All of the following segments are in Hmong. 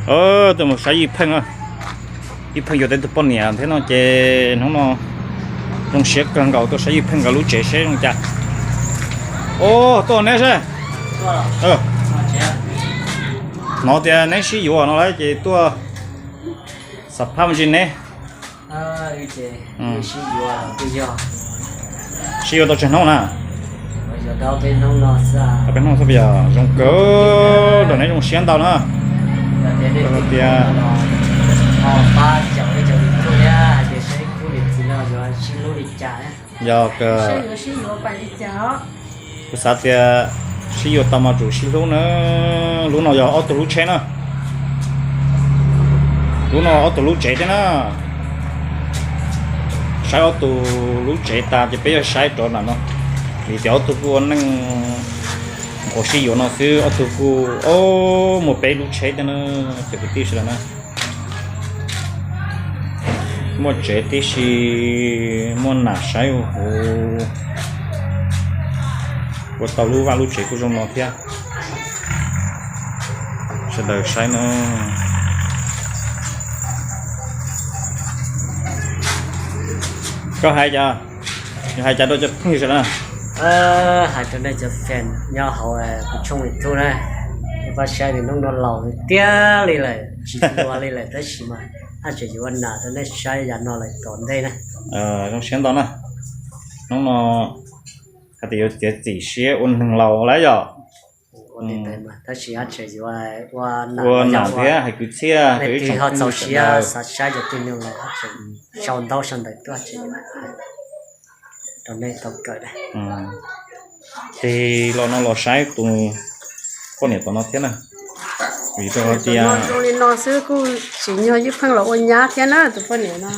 Tuaj mus saib Yij Pheej, Yij Pheej yuav tau tus poj niam thiab no ces hnub no zoo siab kawg nkaus tuaj saib Yij Pheej nkawd lub tsev seb zoo cas. Os, tuaj neb seb. Hnov tias neb sib yuav no lawm ces tuaj xam phaj me ntsis neb. Sib yuav tau tsawg hnub na? Peb hnub xwb, yog zoo kawg, nrog neb zoo siab ntau na. Tias yog kuv xav tias sib yuav tau mas tsum sib hlub na. Lub no yog ob tug lub tsheb na. Lub no ob tug lub tsev thiab na. Saib ob tug lub tsev tas ces peb yuav saib rov nram no, vim tias ob tug kuj ua neej nquas sib yuav no xwb, ob tug kuj, o, muaj peb lub tsheb thiab na, cov kwv tij sawv daws na. Muaj tsev tib si, muaj nam saib huv huv, ua tau lub vaj lub tsev kuj zoo no thiab. Sawv daws saib no. Koj hais cas, hais cas rau cov phooj ywg sawv daws na? Hais rau nej cov fan nyob hauv kuv tshooj YouTube na, nej pab saib nws hnub no laus tiag li lawm, tsis ua li lawm tab sis mas haj tseem yuav ua nam rau nej saib yav no lawm tom ntej na. Zoo siab ntau na. Hnub no hais tias yuav txiav txim siab ua neeg laus lawm yom. Tab sis haj tseem yuav ua nam thiab hais kwv txhiaj, nej twb ho txaus siab xav saib cov tib neeg laus, haj tseem sau ntaub sau ntawv tuaj tseem rau nej tau kawm. Ces los no los saib tus poj niam tom no thiab na. Vim rau hais tias zoo li no xwb kuj tsim nyog Yij Pheej los ua nyab thiab na tus poj niam no.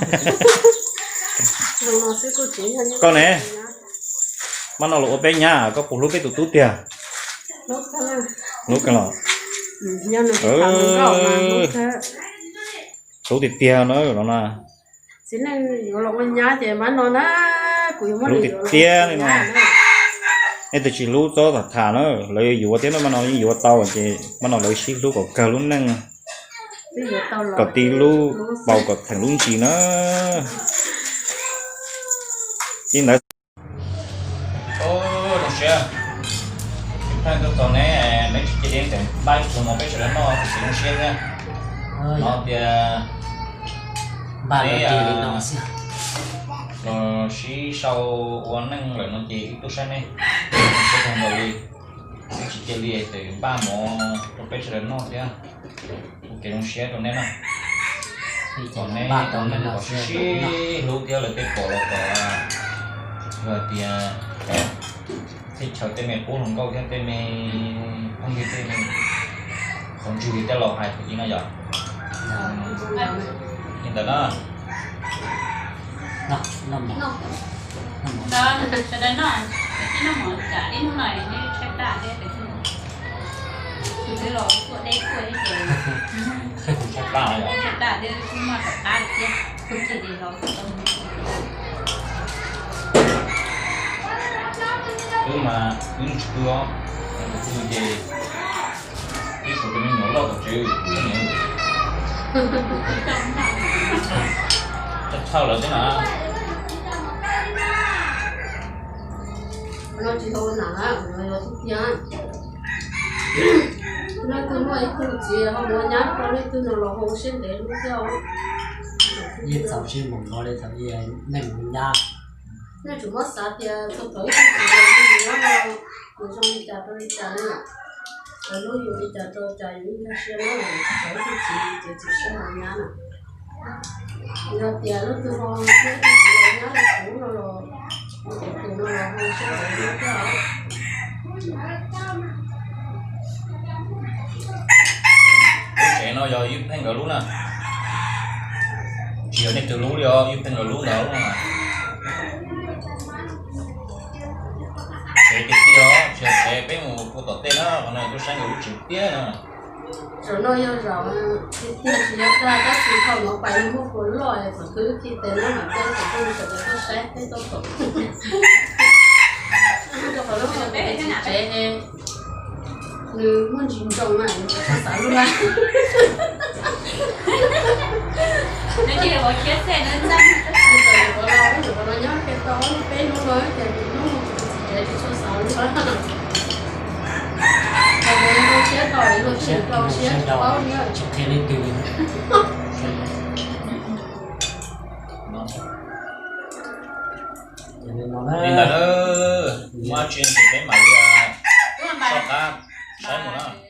Koj ne, mab no los ua peb nyab, koj puas hlub peb tus tub tiag? Hlub kawg los. Hlub tiag tiag no no na. Txiv neej yuav los ua nyab ces mab no na, kuv yuav muab lub tiag tiag li no. Nej twb tsis hlub txob tham tham na, lawv yuav yuav thiab no, mab no yeej yuav tau ces mab no lawv sib hlub kom kawg lub neej, kom tib lub paus kom theem lub ntsis na. Li ntawd. Zoo siab, Yij Pheej tuaj txog neb, neb tsis cia li npaj ib pluag mov peb sawv daws noj, tab sis zoo siab thiab. No tias neb los sib sau ua neej lawm no ces wb tuaj saib neb, zoo siab kawg nkaus li. Neb tsis cia li tseem npaj mov rau peb sawv daws noj thiab, ua kev zoo siab rau neb na. Kom neb, kom neb sib sib hlub thiab lawv tej pom los kom yog tias teb chaws tej me qub hluas nkauj thiab tej me phooj ywg tej me qhov ntswg li tej laus hais thaum ub no yom. Li ntawd na. Sawv daws noj, ib hnub no neb tshaib plab thiab, tus twb los tuaj deb tuaj ib ces tshaib plab thiab, kuj noj tom qab thiab, kuj tsis los tau. Wb mas wb tsis pw os, tus pw ces ib suav tus me nyuam loj tom tsev, tshaj lawv thiab na. No tsis tau ua nam na, no yog tub tiag. Leej twg muaj ib tug txiv ho mus ua nyab rau leej twg no los ho ua siab ntev lub thiab os. Yeej txaus siab mus nkaus li thaum nej mus nyab. Nej tsum muab xav tias txog thaum ib tug txiv los ua nyab no, nws zoo li cas rau li cas na, lawv hlub yus li cas rau cas yus yeej nkag siab na, txog thaum ib tug txiv ces txiv siab mus nyab na. Yog tias leej twg ho muaj ib tug txiv los nyab rau kuv no los, kuv tus no los ho siab ntev lub thiab os. Lub tsev no yog Yij Pheej nkawd lub na. Tsis yog nej twg lub li os, Yij Pheej nkawd lub ntawd lub no. Tsev tiag tiag os, tsis yog tsev peb mus ua tom tej na, qhov no tuaj saib nkawd lub tsev tiag na. Zaum no yog zaum tiag tiag tsis yog dag, tab sis thaum no pais yog muaj puas loj es thaum twg wb khi tes no mas peb tseem tuaj sawv daws tuaj saib peb tau tom. Rau qhov lub no peb tsis tsev es nws muaj ntsis ntsoos na, nws tsis tshua xav luag. Nws cia li ua khiav xej nws ntag. Ua los ua no nyob kiag tau peb hnub no ces hnub no kuv tus txiv tsev tsis tshua xav li. Siab rau siab rau siab rau tsis qhia leej twg li. Li ntawd na, muaj tsis nti peb mam li soj qab saib mus na.